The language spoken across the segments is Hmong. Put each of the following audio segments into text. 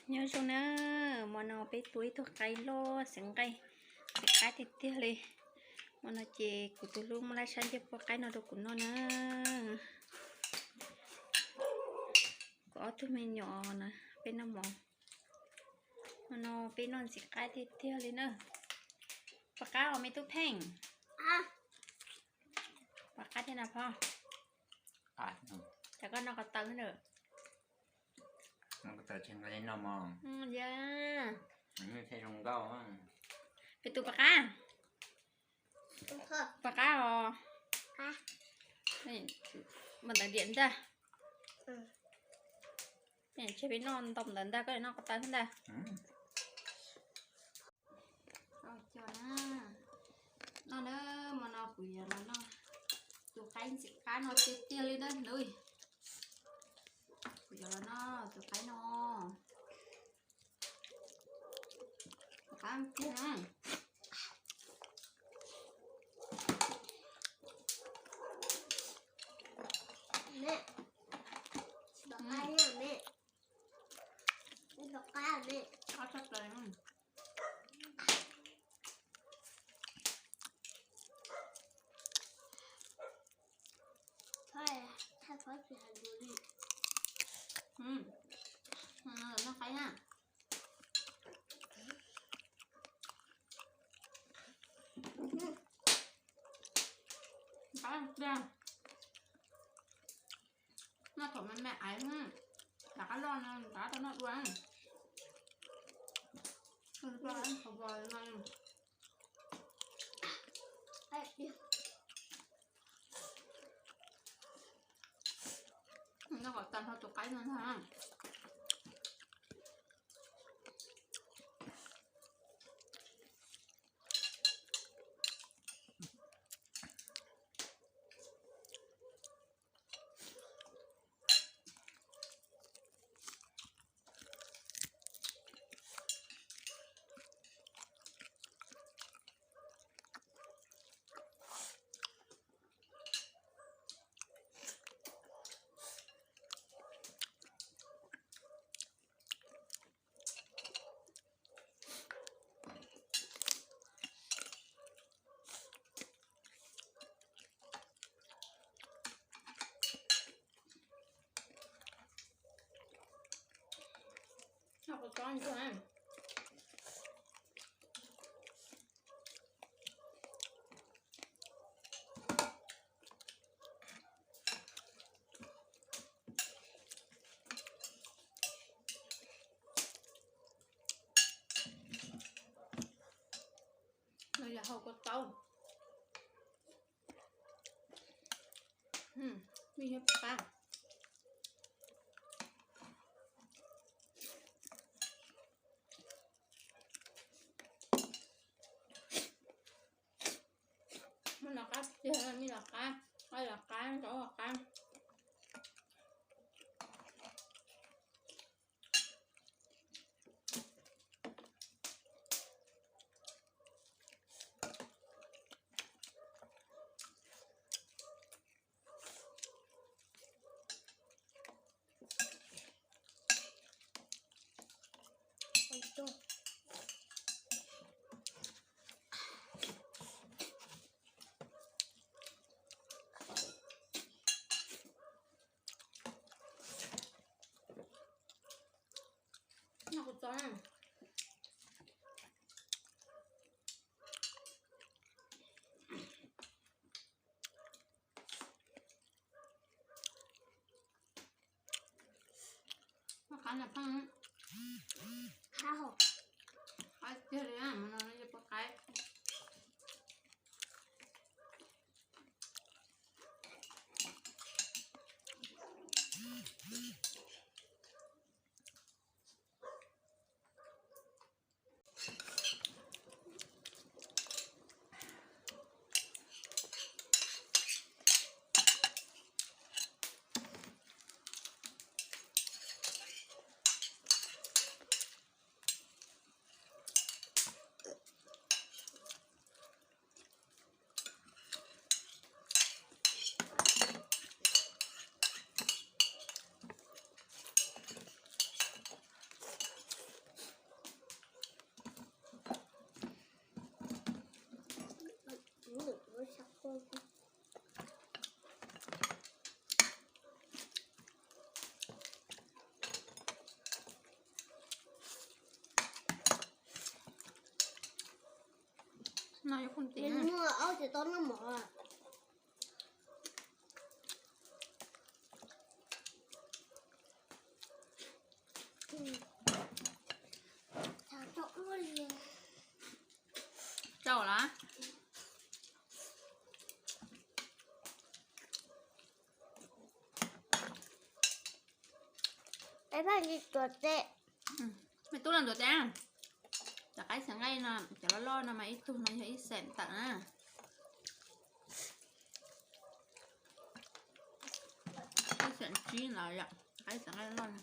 Nyob zoo na, hmo no peb tua ib tug qaib loj xeev nqaij, xeev qab tiag tiag li. Hmo no ces kuv tus hlub muab laj sab ncej puab qaib no rau kuv noj na. Kuv ob tug me nyuam na, peb noj mov. Hmo no peb noj ntxim qab tiag tiag li na. Puas qab os me tub Pheej? Puas qab thiab na phauj? Cas koj noj ko taw na? Ya. Peb tus puas qab? Puas qab os? Mus ntawm diam ntag. Tseg peb noj ntau ntawd ntag, koj noj ko taw ntag. Noj na, hmo no kuv yuav los noj tus qaib ntxim qab no tiag tiag li na. Kuv yuav los noj tus qaib no. Qab tiag na. Qab tshaj plaws. Noj qaib na. Qab tiag. Noj thaum me me aiv, rov qab loj no rov qab tau noj dua. Noj kom tag nrho tus qaib no ntag. No yog hau kua taub. Mij thiab pab. Muaj los qab tiag, mij los qab, qaib los qab, zaub los qab. Noj kuv txob. Noj qab na pheej. Qab tiag li, hmo no yog pua qaib. No yuav khuj tim. Muaj ob ces tau noj mov. Tsau lawm. Peb pheej li tuav tes. Mej tub los ntuav tes. Cov qaib xeem nqaij no, cov loj loj no mas ib tug no yog ib xeem tawm na. Ib xeem tsib ntawd yom, qaib xeem nqaij loj no.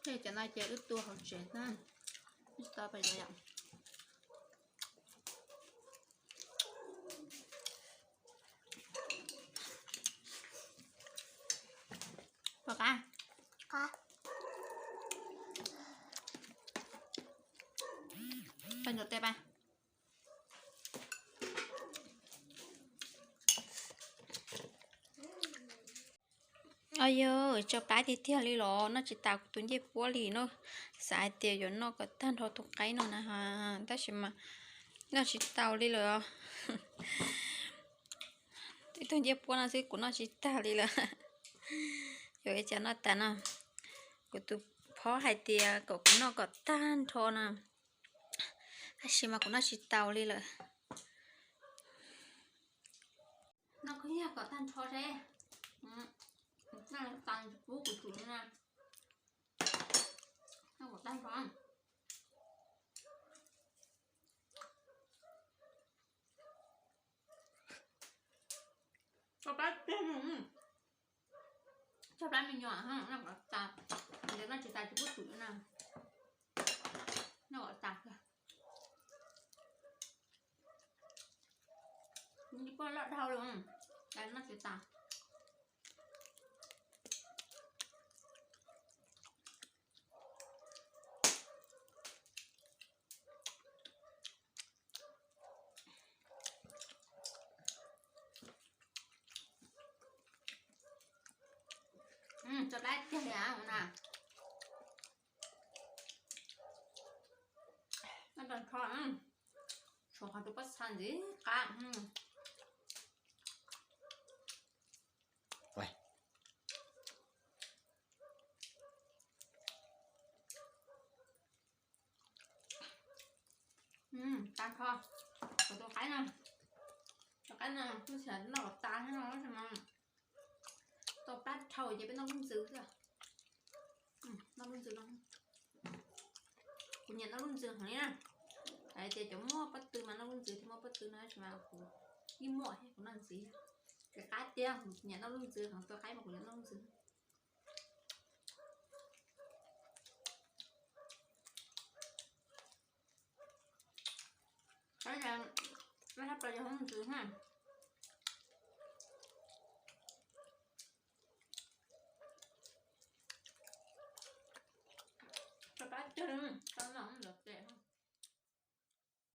Ces cov no ces wb tua hauv tsev na, wb tsis tau pem yom. Pom qab. Qab. Peb ntuav tes pab. Au yog, tsau plab tiag tiag li los noj tsis tas kuv tus ncej puab li no. Xav hais tias yuav noj kom tag nrho tus qaib no na, tab sis mas noj tsis tau li lawm. Ib tug ncej puab no xwb kuv noj tsis tag li lawm. Yuav ua cas noj tas no. Kuv tus phob hais tias kom kuv noj kom tag nrho no, tab sis mas kuv noj tsis tau li lawm. Noj koj yog kom tag nrho seb. Tsis pub kuv tsum na. Noj kom tag nrho. Tsau plab tiag, tsau plab me nyuam, noj kom tas, noj tsis tas tsis pub tsum na. Noj kom tas. Noj loj dhau li, noj tsis tas. Tsau plab tiag li na. Noj tag nrho, tshuav qhov tus pob txha ntxiv qab. Tag nrho. Kuv tus qaib no, tus qaib no twb xav noj kom tas thiab no tab sis mas tau plab dhau ces peb noj lub ntxwv xwb. Noj lub ntxwv no. Kuv nyiam noj lub ntxwv heev li na. Hais tias cov muaj pob tw mas noj lub ntxwv thiaj muaj pob tw no tab sis mas kuv yeej muaj thiab kuv noj ntxiv. Kev qab tiag, kuv nyiam noj lub ntxwv heev, tus qaib mas kuv nyiam noj lub ntxwv. Qaib no, lab sab plaws yog lub ntxwv na.